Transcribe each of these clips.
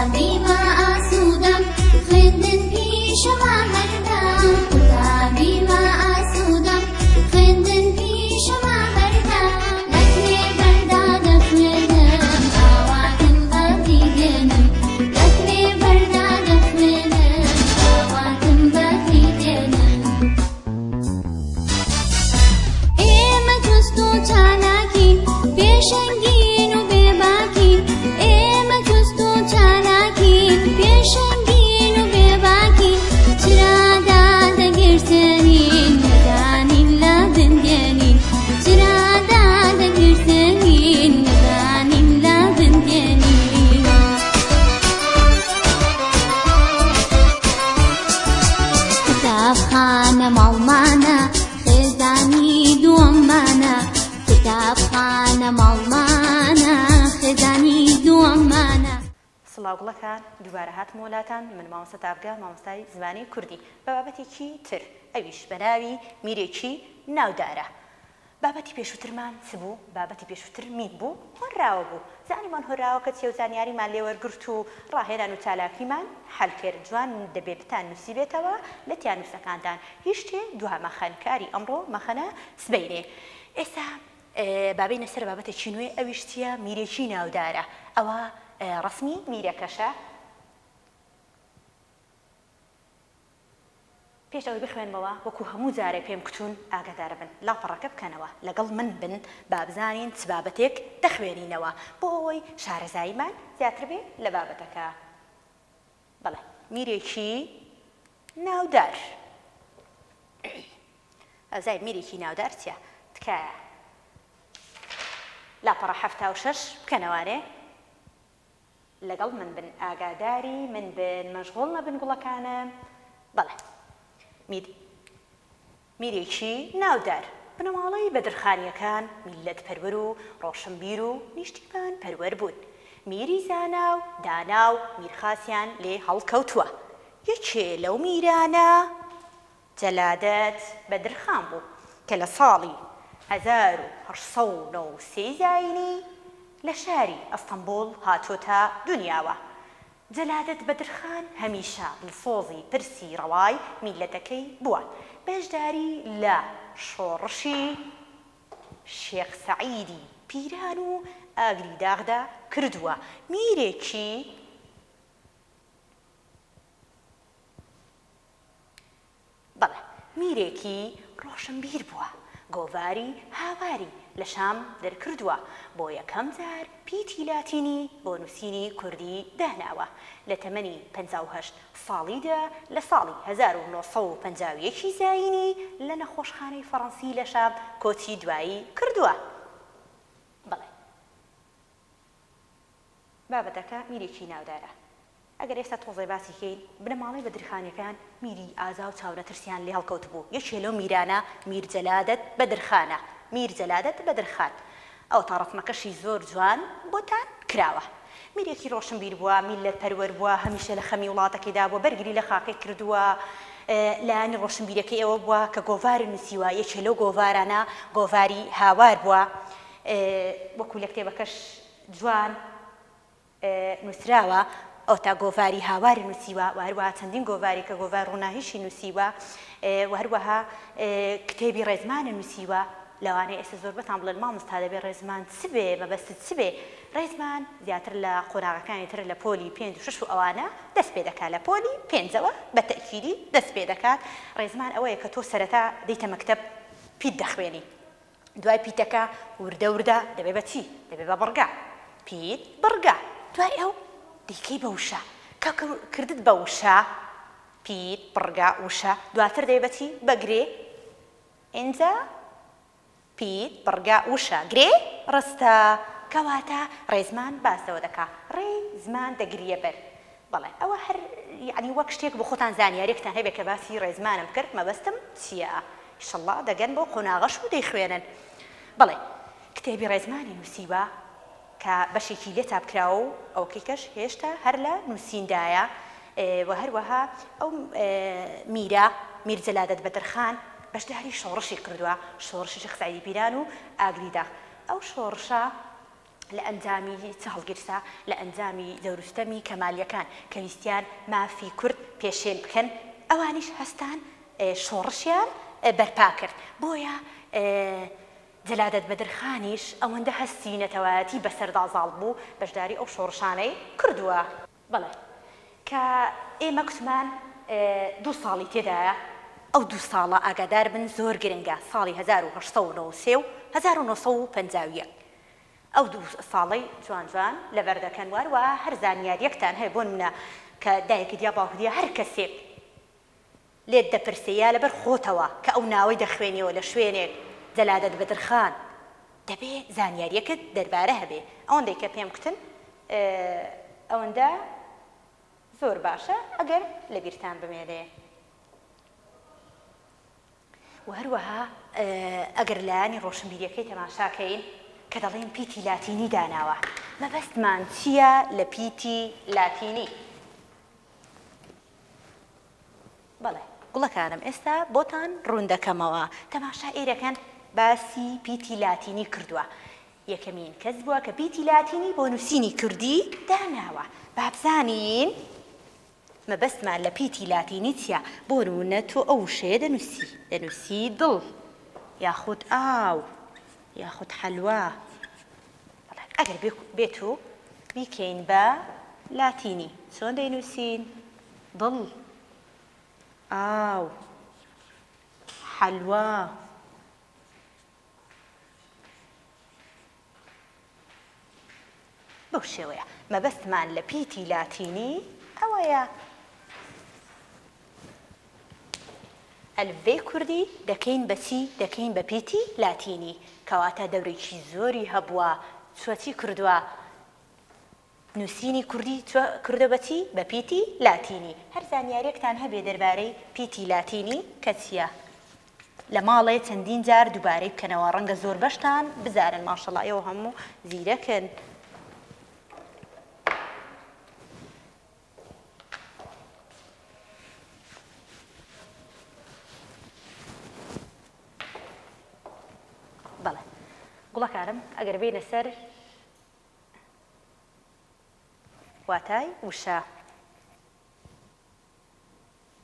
قوتابیمە ئاسوودەم خوێندن پیشەمە هەردەم قوتابیمە ئاسوودەم خوێندن پیشەمە هەردەم لە بەردا دەخوێنم ئاواتم بەدی دێنم لە بەردا دەخوێنم ئاواتم بەدی دێنم ئێمە چوست و چالاکین پێشەنگین و بێباکین ئێمە چوست و چالاکین پێشەنگین و بێباکین چرادا دەگرسێنین نەزانین لە بندێنین چرادا دەگرسێنین نەزانین لە بندێنین. قوتابخانە ماڵمانە خێزانی دووەممانە قوتابخانە ماڵمانە خێزانی دووەممانە. سڵاو گوڵەکان دووبارە هاتمەوە لاتان من مامۆستا تاڤگە مامۆستای زمانی کوردی بە بابەتێکی تر ئەویش بە ناوی میرێکی ناودارە بابەتی پێشووترمان چ بوو؟ بابەتی پێشووتر میم بوو، هۆنراوە بوو. زانیمان هۆنراوەکە چییە و زانیاریمان لێ وەرگرت و ڕاهێنان و چالاکیمان حەل کرد. جوان دەبێ بتان نووسیبێتەوە لە تیانووسەکانتان. هیچ شتێ دوا مەخەن، کاری ئەمڕۆ مەخەنە سبەینێ. ئێستا با بێینە سەر بابەتێکی نوێ، ئەویش چییە؟ میرێکی ناودارە. ئەوە ڕەسمی میرەکەشە. پێش ئەوەی بخوێنمەوە وەکو هەموو جارێ پێم کوتوون ئاگاداربن لاپەڕەکە بکەنەوە لەگەڵ من بن با بزانین چ بابەتێک دەخوێنینەوە بۆ ئەوەی شارەزاییمان زیاتر بێ لە بابەتەکە بەڵێ میرێکی ناودار ئەزای میرێکی ناودار چیە تکایە لاپەڕە 76 بکەنەوانێ لەگەڵ من بن ئاگاداری من بن مەشغوڵ نەبن گوڵەکانم بەڵێ میر میرێکی ناودار بنەماڵەی بەدرخانیەکان میللەت پەروەر و ڕۆشنبیر و نیشتیمان پەروەر بوون میری زانا و دانا و میرخاسیان لێ هەڵکەوتووە یەکێ لەو میرانە جەلادەت بەدرخان بوو کە لە ساڵی 1893 زایینی لە شاری ئەستەنبوڵ هاتۆتە دونیاوە. جەلادەت بەدرخان هەمیشە دڵسۆزی پرسی ڕەوای میللەتەکەی بووە، بەشداری لە شۆڕشی شێخ سەعیدی پیران و ئاگری داغدا کردووە، میرێکی. بەڵێ میرێکی ڕۆشنبیر بووە، گۆڤاری هاواری لە شام دەرکردووە، بۆ یەکەم جار پیتی لاتینی بۆ نووسینی کوردی داناوە، لە تەمەنی 58 ساڵیدا لە ساڵی 1951 ی زایینی لە نەخۆشخانەی فەڕەنسی لە شام کۆچی دوایی کردووە. بەڵێ. بابەتەکە میرێکی ناودارە. ئەگەر ئێستا تۆزێ باسی کەین، بنەماڵەی بەدرخانیەکان میری ئازا و چاونەترسیان لێ هەڵکەوتبوو، یەکێ لەو میرانە میر جەلادەت بەدرخانە، میر جەلادەت بەدرخان. ئەوەتا ڕەسمەکەشی زۆر جوان بۆتان کراوە. میرێکی ڕۆشنبیر بووە، میللەت پەروەر بووە، هەمیشە لە خەمی وڵاتەکەیدا بووە، بەرگری لە خاکەی کردووە، لایەنی ڕۆشنبیرەکەی ئەوە بووە کە گۆڤاری نووسیوە، یەکێ لەو گۆڤارانە گۆڤاری هاوار بووە، وەکوو لە کتێبەکەش جوان نووسراوە، ئەوتا گۆڤاری هاواری نووسیوە و هەروەها چەندین گۆڤاری کە گۆڤار ڕووناهیشی نووسیوە و هەروەها کتێبی ڕێزمانی نووسیوە، لەوانەیە ئێستا زۆربەتان بڵێن مامۆستا دەبێ ڕێزمان چ بێ مەبەستت چ بێ؟ ڕێزمان زیاتر لە قۆناغەکانی تر لە پۆلی پێنج و شەش و ئەوانە دەست پێ دەکات لە پۆلی پێنجەوە بە تەئکیدی دەست پێ دەکات، ڕێزمان ئەوەیە کە تۆ سەرەتا دێیتە مەکتەب پیت دەخوێنی دوای پیتەکە وردە وردە دەبێ بە چی؟ دەبێ بە بڕگە. پیت، بڕگە. دوای ئەو دەیکەی بە وشە. کە کردت بە وشە، پیت، بڕگە، وشە، دواتر دەبێ بە چی؟ بە گرێ. ئینجا پیت، بڕگە، وشە، گرێ، ڕستە. کەواتە ڕێزمان باس لەوە دەکا. ڕێی زمان دەگریە بەر. بەڵێ ئەوە هەر یەعنی وەک شتێک بۆ خۆتان زانیاریەکتان هەبێ کە باسی ڕێزمانم کرد مەبەستم چیە ئیشەڵا دەگەن بەو قۆناغەش و دەیخوێنن بەڵێ کتێبی ڕێزمانی نووسیوە کە بەشێکی لێ چاپ کراوە و ئەوکەی کەش هێشتا هەر لە نووسیندایە و هەروەها ئەو میرە میر جەلادەت بەدرخان بەشداری شۆڕشی کردووە شۆڕشی شێخ سەعیدی پیران و ئاگری داغ ئەو شۆڕشە. لە ئەنجامی چ هەڵگیرسا؟ لە ئەنجامی دەوروستەمی کەمالیەکان کە ویستیان مافی کورد پێشێل بکەن، ئەوانیش هەستان شۆڕشیان بەرپا کرد. بۆیە جەلادەت بەدرخانیش ئەوەندە هەستی نەتەوایەتی بەسەردا زاڵ بوو، بەشداری ئەو شۆڕشانەی کردووە. بەڵێ کە ئێمە کوتمان دوو ساڵی تێدایە، ئەو دوو ساڵە ئاگادار بن زۆر گرنگە، ساڵی 1893 و 1951 ئەو دوو ساڵەی جوان جوان لەبەر دەکەن و هەروەها هەر زانیاریەکتان هەیە بۆ نمونە کە دایکت یا باوکت یا هەر کەسێک لێت دەپرسێ یا لەبەر خۆتەوە کە ئەو ناوەی دەخوێنیەوە لە شوێنێک، جەلادەت بەدرخان، دەبێ زانیاریەکت دەربارە هەبێ، ئەوەندەی کە پێم کوتن ئەوەندە زۆر باشە ئەگەر لەبیرتان بمێنێ. وە هەروەها ئەگەر لایەنی ڕۆشنبیریەکەی تەماشا کەین کە دەڵێن پیتی لاتینی داناوە مەبەستمان چیە لە پیتی لاتینی؟ بەڵێ گوڵەکانم ئێستا بۆتان ڕوون دەکەمەوە. تەماشا ئێرەکەن باسی پیتی لاتینی کردووە. یەکەمین کەس بووە کە پیتی لاتینی بۆ نووسینی کوردی داناوە. با بزانین مەبەستمان لە پیتی لاتینی چییە؟ بۆ نموونە تۆ ئەو وشەیە دەنووسی، دەنووسی دڵ یاخود ئاو یاخود حەلوا. بەڵێ ئەگەر بێتو بیکەین بە لاتینی چۆن دەینووسین؟ دڵ، ئاو، حەلوا. بەو شێوەیە مەبەستمان لە پیتی لاتینی ئەوەیە. ئەلفبێی کوردی دەکەین بە چی؟ دەکەین بە پیتی لاتینی. کەواتە دەورێکی زۆری هەبووە. چوە چی کردووە؟ نووسینی کوردی چوە کردوە بە چی؟ بە پیتی لاتینی. هەر زانیاریەکتان هەبێ دەربارەی پیتی لاتینی کە چیە؟ لە ماڵێ چەندین جار دووبارەی بکەنەوە ڕەنگە زۆربەشتان بزانن ماشەڵا ئێوە هەموو زیرەکن. بەڵێ گوڵەکانم ئەگەر بێینە سەر واتای وشە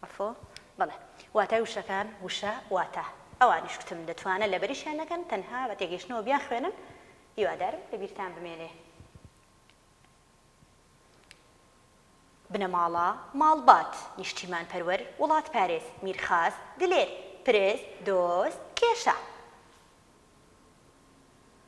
عەفۆ بەڵێ واتای وشەکان وشە واتا ئەوانیش کوتم دەتوانن لەبەریشیان نەکەن تەنها بە تێگەیشتنەوە بیانخوێنن هیوادارم لەبیرتان بمێنێ. بنەماڵە، ماڵبات، نیشتیمانپەروەر، وڵاتپارێز، میرخاس، دلێر، پرس، دۆست، کێشە.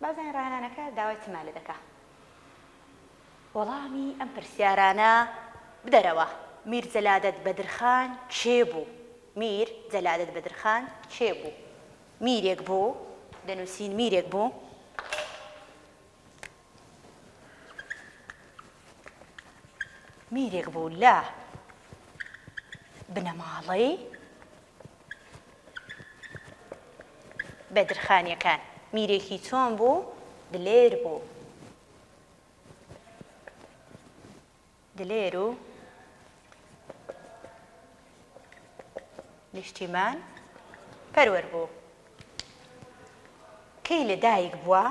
با بزانین ڕاهێنانەکە داوای چمان لێ دەکا. وەڵامی ئەم پرسیارانە بدەرەوە. میر جەلادەت بەدرخان کێ بوو؟ میر جەلادەت بەدرخان کێ بوو؟ میرێک بوو، دەنووسین میرێک بوو. میرێک بوو لە بنەماڵەی بەدرخانیەکان. میرێکی چۆن بوو؟ دلێر بوو. دلێر و نیشتیمان پەروەر بوو. کەی لە دایک بووە؟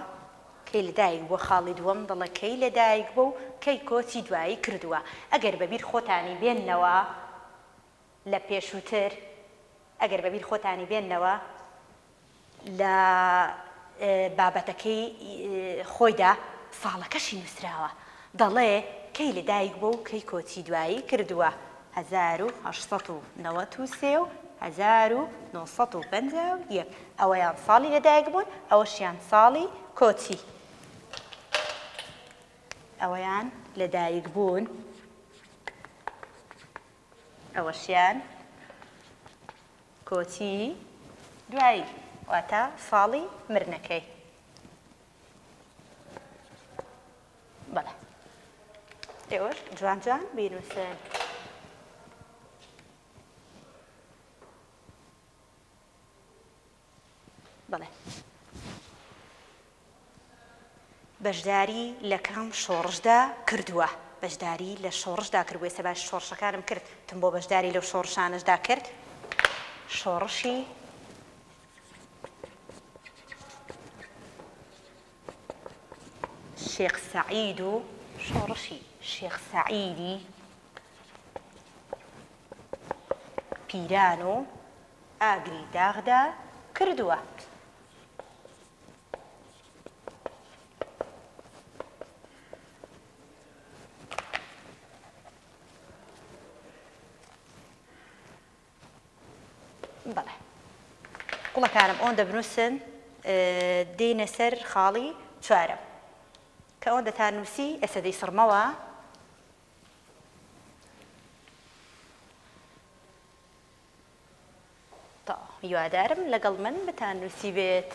کەی لە دایک بووە خاڵی دووەم دەڵێ کەی لە دایک بووە و کەی کۆچی دوایی کردووە ئەگەر بە بیر خۆتانی بێننەوە لە پێشووتر ئەگەر بە بیر خۆتانی بێننەوە لە بابەتەکەی خۆیدا ساڵەکەشی نووسراوە، دەڵێ کەی لە دایک بووە و کەی کۆچی دوایی کردووە، 1893 و 1951، ئەوەیان ساڵی لە دایک بوون، ئەوەشیان ساڵی کۆچی، ئەوەیان لە دایک بوون، ئەوەشیان. کۆچی دوایی واتە ساڵی مردنەکەی. بەڵێ ئێوەش جوان جوان بینووسن. بەڵێ. بەشداری لە کام شۆڕشدا کردووە؟ بەشداری لە شۆڕشدا کردبوو، ئێستا باسی شۆڕشەکانم کرد، وتم بۆ بەشداری لەو شۆڕشانەشدا کرد؟ شۆڕشی شێخ سەعید و شۆڕشی شێخ سەعیدی پیران و ئاگری داغدا کردووە. بەڵێ گوڵەکانم ئەوەندە بنووسن دێینە سەر خاڵی چوارەم کە ئەوەندەتان نووسی ئێستا دەیسڕمەوە. تەواو هیوادارم لەگەڵ من بتان نووسیبێت.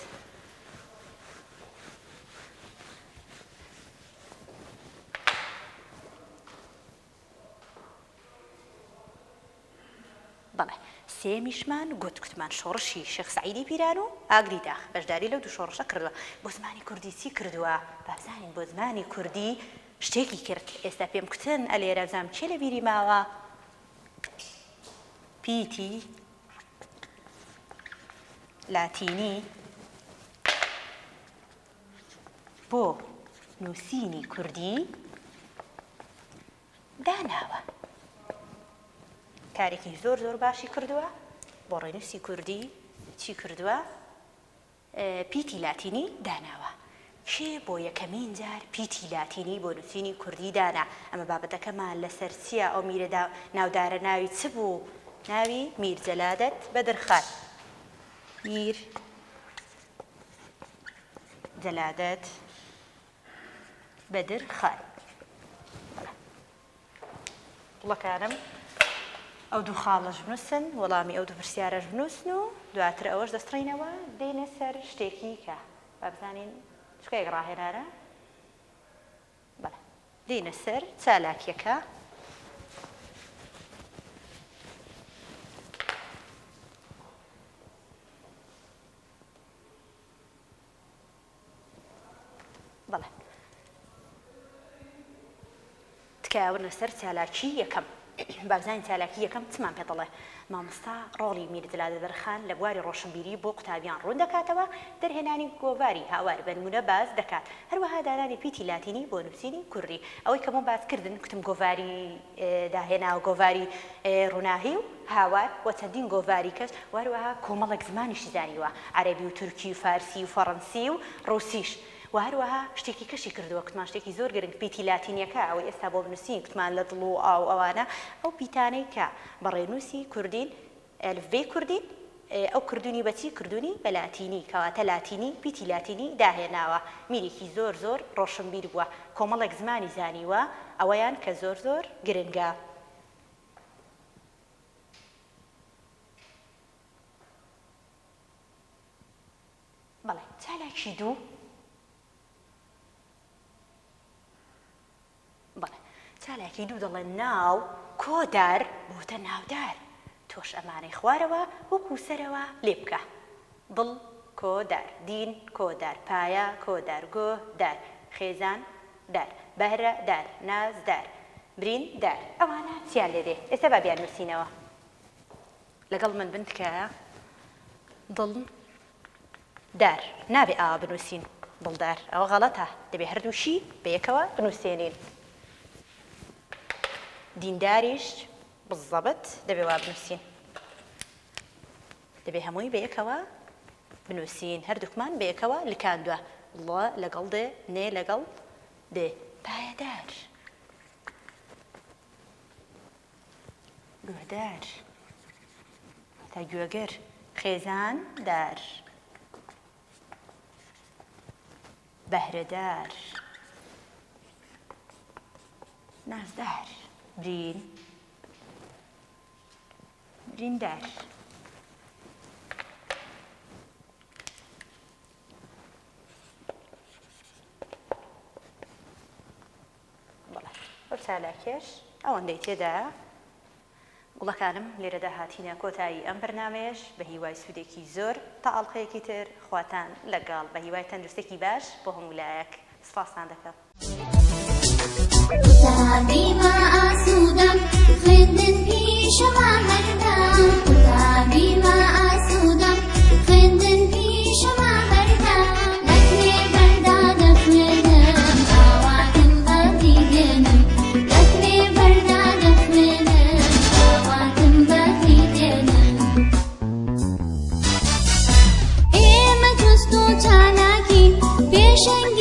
بەڵێ سێیەمیشمان گوت گوتمان شۆڕشی شێخ سەعیدی پیران و ئاگری داخ بەشداری لەو دوو شۆڕشە کردووە. بۆ زمانی کوردی چی کردووە؟ با بزانین بۆ زمانی کوردی شتێکی کرد. ئێستا پێم کوتن ئەلێرە بزانم کێ لە بیری ماوە؟ پیتی لاتینی بۆ نووسینی کوردی داناوە. کارێکی زۆر زۆر باشی کردووە بۆ ڕێنووسی کوردی چی کردووە؟ پیتی لاتینی داناوە. کێ بۆ یەکەمین جار پیتی لاتینی بۆ نووسینی کوردی دانا؟ ئەمە بابەتەکەمان لەسەر چییە؟ ئەو میرە ناودارە ناوی چ بوو؟ ناوی میر جەلادەت بەدرخان. میر جەلادەت بەدرخان. بەڵێ. گوڵەکانم ئەو دوو خاڵەش بنووسن، وەڵامی ئەو دوو پرسیارەش بنووسن و دواتر ئەوەش دەسڕینەوە دێینە سەر شتێکی کە با بزانین چونکە یەک ڕاهێنانە. بەڵێ دێینە سەر چالاکیەکە. بەڵێ تکایە وەرنە سەر چالاکی یەکەم. با بزانین چالاکی یەکەم چمان پێ دەڵێ. مامۆستا ڕۆڵی میر جەلادەت بەدرخان لە بواری ڕۆشنبیری بۆ قوتابیان ڕوون دەکاتەوە، دەرهێنانی گۆڤاری هاوار بە نموونە باس دەکات. هەروەها دانانی پیتی لاتینی بۆ نووسینی کوردی. ئەوەی کە بۆم باس کردن کوتم گۆڤاری داهێناوە، گۆڤاری ڕووناهی و هاوار و چەندین گۆڤاری کەش و هەروەها کۆمەڵێک زمانیشی زانیوە، عەرەبی و تورکی و فارسی و فەڕەنسی و ڕووسیش و هەروەها شتێکی کەشی کردووە کوتمان شتێکی زۆر گرنگ پیتی لاتینیەکە ئەوەی ئێستا بۆ بنووسین کوتمان لە دڵ و ئاو ئەوانە ئەو پیتانەی کە بە ڕێنووسی کوردین ئەلفبێی کوردین ئەو کردوونی بە چی کردوونی بە لاتینی کەواتە لاتینی پیتی لاتینی داهێناوە میرێکی زۆر زۆر ڕۆشنبیر بووە کۆمەڵێک زمانی زانیوە ئەوەیان کە زۆر زۆر گرنگە. بەڵێ چالاکی دوو. بەڵێ چالاکی دوو دەڵێن ناو کۆدار بۆتە ناودار تۆش ئەمانەی خوارەوە وەکو سەرەوە لێ بکە دڵ کۆدار دین کۆدار پایە کۆدار گۆ دار خێزان دار بەهرە دار ناز دار برین دار ئەوانە چیان لێ دێ ئێستا با بیاننووسینەوە لەگەڵ من بن تکایە دڵ دار نابێ ئاوا بنووسین دڵدار ئەوە غەڵەتە دەبێ هەردووشی بەیەکەوە بنووسێنین دینداریش بزەبت دەبێ وا بنووسین دەبێ هەمووی بەیەکەوە بنووسین هەردووکمان بەیەکەوە لکاندوە ڵ لەگەڵ دێ نێ لەگەڵ دێ پایەدار گوێدار واتە گوێگر خێزان دار بەهرەدار نازدار برین بریندار. بەڵێ ئەو چالاکیەش ئەوەندەی تێدایە. گوڵەکانم لێرەدا هاتینە کۆتایی ئەم بەرنامەیەش بە هیوای سوودێکی زۆر تا ئەڵقەیەکی تر خواتان لەگەڵ بە هیوای تەندروستێکی باش بۆ هەموو لایەک سپاستان دەکەم. قوتابیمە ئاسوودەم خوێندن پیشەمە هەردەم قوتابیمە ئاسوودەم خوێندن پیشەمە هەردەم لە کتێبەردا دەخوێنم. پێشەنگی.